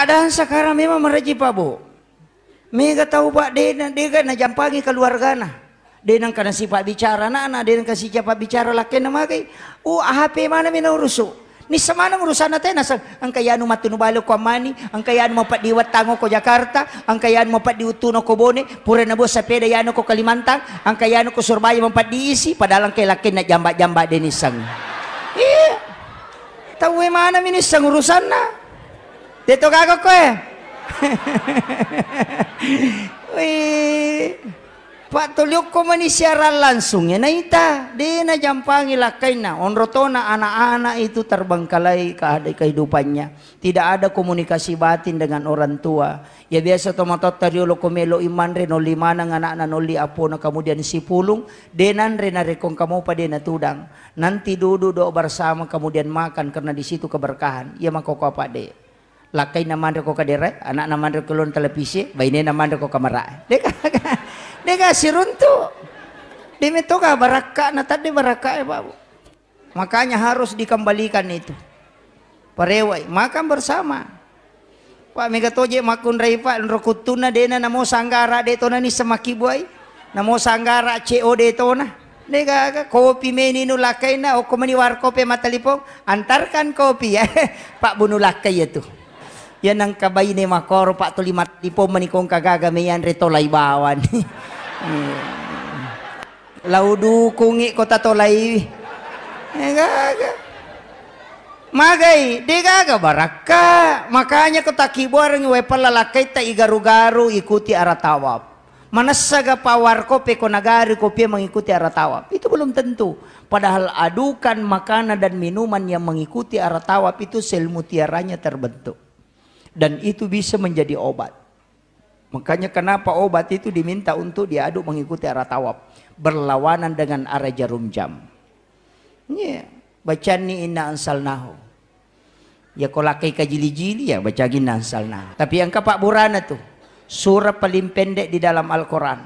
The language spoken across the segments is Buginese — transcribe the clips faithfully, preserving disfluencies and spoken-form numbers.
Keadaan sekarang memang merejih, Pak Bu. Mega tau, Pak, de na, dega najampangi keluargana. De nengka nasipa bicara anakna, de nengka sijapa bicara lakkainna, magai. U H P mana mi naurusu. Nissa maneng urusanna tena sa, engka yanu mattunu bale ko Ammani, engka yanu mapeddi wettang ko Jakarta, engka yanu mapeddi uttuna ko Bone, pura nabuang sepeda yanu ko Kalimantan, engka yanu ko Surabaya mapeddi isi, padahal engka lakkainna jamba-jamba de nisseng. Iya. Tauwe mana mi nisseng urusanna. Deto gaga koe. Wih. Pak toliokko mani siaran langsung ya naita, de najampangi lakkainna. Onro tona anak-anak itu terbengkalai keada-, kehidupannya. Tidak ada komunikasi batin dengan orang tua. Ya biasa to matotta riolo ko melo imanre nolli maneng anakna nolli apona kemudian sipulung, de nanre narekko engka mopa de natudang. Nanti duduk doa bersama kemudian makan karena di situ keberkahan. Iya makkokkoe, Pak, de. Lakkainna manre ko kadere, anakna manre ko lon televisi, bainena manre ko kamara. Dega, dega siruntu. De metto ga barakka na tadde barakka e, Pak. Makanya harus dikembalikan itu. Parewai, makan bersama. Pak, mega toje makkunrai, Pak, nro kuttunna dena namo sanggara de tona nisseng makkibuai. Namo sanggara C O de tona. Degaga kopi meni nu lakkainna, okko meni warkop e mattalipong, antarkan kopi ya. Pak bunu lakkai ya tu. Ya nengka baine makoro, Pak, tuli mattalipong meni kongka gaga me yanre tolai bawang. Lau dukungi kota tolai. Degaga. Magai, degaga barakka. Makanya ko takkibuarengngi wae pella lakkaitta igaru-garu ikuti arah tawaf. Manessaga pa warkop e ko nagari kopie mengikuti arah tawaf? Itu belum tentu. Padahal adukan makanan dan minuman yang mengikuti arah tawaf itu sel mutiaranya terbentuk. Dan itu bisa menjadi obat. Makanya kenapa obat itu diminta untuk diaduk mengikuti arah tawaf, berlawanan dengan arah jarum jam. Iya, bacanni inna anzalnahu. Ya ko lakkai kajili-jili ya bacangi inna anzalnahu. Tapi engka pabburana tu. Surah paling pendek di dalam Al-Quran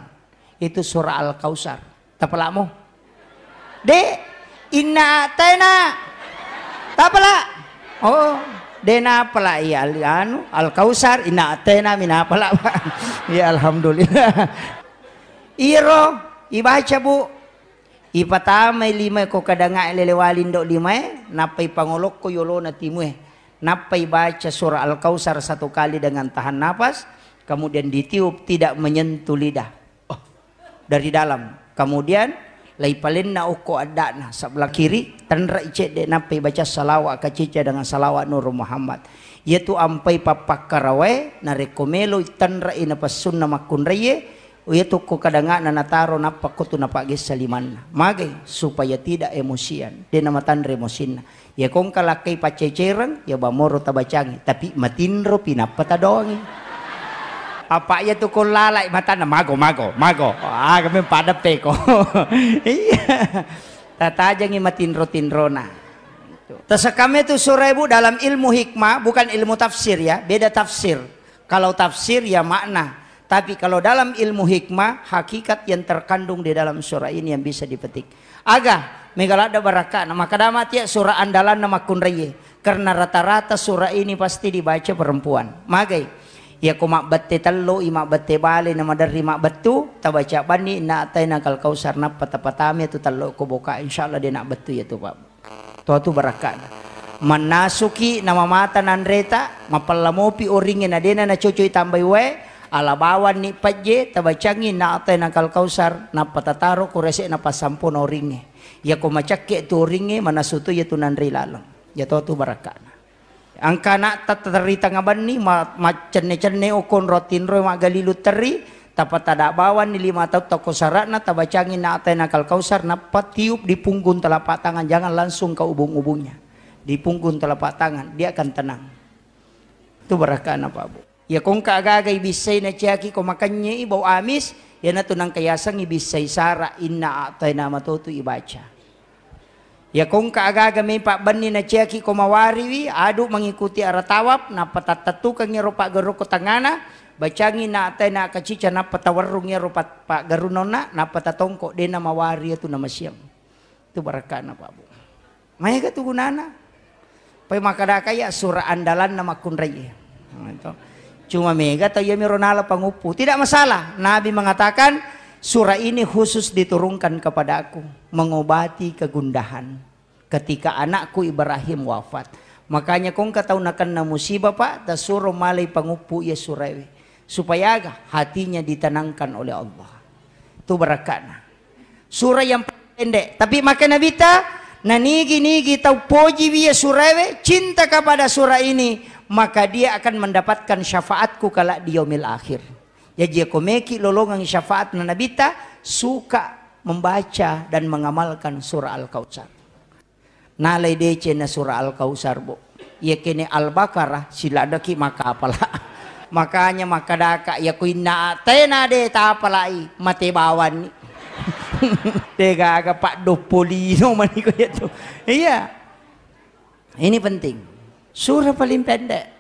itu surah Al-Kautsar. Tapalamo? De, inna a'taina. Tapala? Oh, de napala iya al-, anu, Al-Kautsar, inna a'taina mi napala. Ya alhamdulillah. Iro ibaca, Bu. Ipatamai lima ko kadangnga lele wali ndo limae, nappa ipangolokko yolona timue. Nappa ibaca surah Al-Kautsar satu kali dengan tahan napas, kemudian ditiup tidak menyentuh lidah. Oh, dari dalam. Kemudian laipalenna okko adda'na sebelah kiri, tenre'i cedde nappa ibaca salawat kacica dengan salawat Nur Muhammad. Iyatu ampai pappakkarawae, narekko melo tenre'i napessunna makkunraie, iyatu ko kadangana nataro nappa kotu napaggessa limanna. Magai? Supaya tidak emosian. De namatanre emosinna. Iya kongka lakkai paccecereng, iya bamoro tabacangi, tapi matinropi nappa tadoangi. Apa iya tu ko lalai matanna, mago, mago, mago. Aga memang padeppeko. Iya. Tatajangi matinro-tinrona. Tasekame tu surah, Bu, dalam ilmu hikmah, bukan ilmu tafsir ya, beda tafsir. Kalau tafsir ya makna, tapi kalau dalam ilmu hikmah, hakikat yang terkandung di dalam surah ini yang bisa dipetik. Aga, mega ladde barakka'na, makkada mati ya surah andalanna makkunraie. Karena rata-rata surah ini pasti dibaca perempuan. Magai? Iya ko mabbette tello i, mabbette bale na maderri mabbettu, tabaca banni inna a'tainakal kautsar, nappa tapatami tu tello ko boka, insyaallah de nabbettu iya tu, Pak. Toatu barakka'na. Mannasuki namamata nanreta, mapella mopi oringnge na dena nacocoi tambai wae, ala bawanni pejje, tabacangngi inna a'tainakal kautsar, nappa tataro ko rese'na passampona oringnge. Iyako macakke tu oringnge, manasu to iyatu nanrei laleng. Iyatoatu barakka'na. Engka ana'ta terri tengnga benni, ma-, maccenne-cenne okko onrong tinroi maggalilu terri, tappa tada bawanni lima tautta ko sara'na, tabacangi inna a'tainakal kautsar, nappa tiup di punggung telapak tangan, jangan langsung ke ubung-ubungnya. Di punggung telapak tangan, dia akan tenang. Itu barakka'na, Pak, Bu. Iya kongka agaga ibissai naciaki ko makennye i bau amis, iyanatu nangka yasengngi bissai sara, inna a'taina matotu ibaca. Iya kongka agaga mei pabbenni naciaki ko mawariwi, adu mengikuti arah tawaf, nappa tattettukeng iyaro paggerru ko tangngana, bacangi inna a'taina kacica, nappa tawerrung iyaro pa-, paggerru nonna, nappa tatongko, dena mawari iyatu namasiang. Itu barakka'na, Pak, Bu. Maega tu gunana. Pai makkadaka iya surah andalanna makkunraie. Cuma mega tau iyamiro nala panguppu. Tidak masalah. Nabi mengatakan, "Surah ini khusus diturunkan kepadaku, mengobati kegundahan." Ketika anakku Ibrahim wafat. Makanya kongka tau nakenna musibah, Pak, tasuro malai panguppu iya suraewe. Supaya aga? Hatinya ditenangkan oleh Allah. Itu barakatna. Surah yang paling pendek. Tapi maka Nabi ta, nanigi-nigi tau poji iya suraewe, cinta kepada surah ini, maka dia akan mendapatkan syafaatku kala di yaumil akhir. Jaji, ko meki lolongang syafaatna Nabi ta, suka membaca dan mengamalkan surah Al-Kautsar. Nalai deceng na surah Al-Kautsar, Bu. Iya kene Al-Baqarah, siladdaki makkapala. Makanya makkadaka, iya ko inna a'taina de tapalai, mate bawanni. Tegaga paddoppolino maniko iya tu. Iya. Ini penting. Surah paling pendek.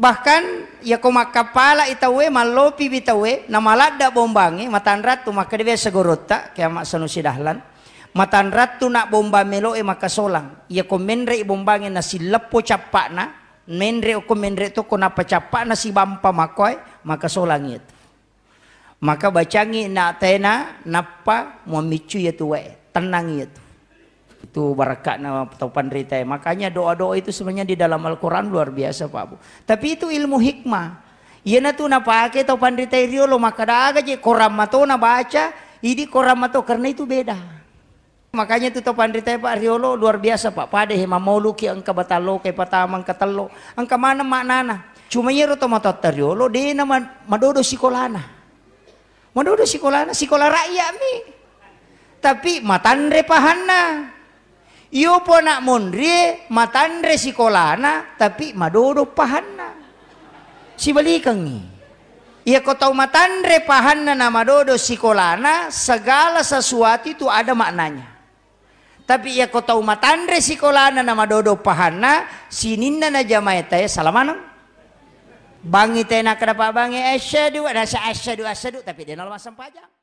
Bahkan, iya ko makkapala i tauwe, mallopi wi tauwe, na maladda bombangnge, matanrattu, makkeda biasa gorotta, kiamat sanusi dahlan. Matanrattu nak bombang meloe makasolang. Iya ko menre i bombangnge na silleppo cappa'na, menre ko menre tokko nappa cappa'na sibampa makkoe, makasolang iya tu. Maka bacangngi na tena, nappa muammiccu iya tu wae. Tenang iya tu. Itu barakatna tau panritae. Makanya doa-doa itu sebenarnya di dalam Al-Quran luar biasa, Pak Bu. Tapi itu ilmu hikmah. Iyana tu napake tau panritae riolo, makkada aga je korang mato nabaca, idi korang mato, karena itu beda. Makanya tu tau panritae, Pak, riolo luar biasa, Pak. Pada he mamoluki engka batallo, ke patama engka tello. Engka maneng maknana. Cuma iyaro to matotta riolo, de na ma-, madodo sikolana. Madodo sikolana, sikola rakyat mi. Tapi matanre pahanna. Iyo po anak monrie, matanre sikolana, tapi madodo pahanna. Sibalikengngi. Iya ko tau matanre pahanna na madodo sikolana, segala sesuatu itu ada maknanya. Tapi iya ko tau matanre sikolana na madodo pahanna, sininna na jamae tae salah maneng. Bangi tena kada pa bangi, "Asyhadu, nasa asyhadu, asyhadu," tapi de nalo massempajang.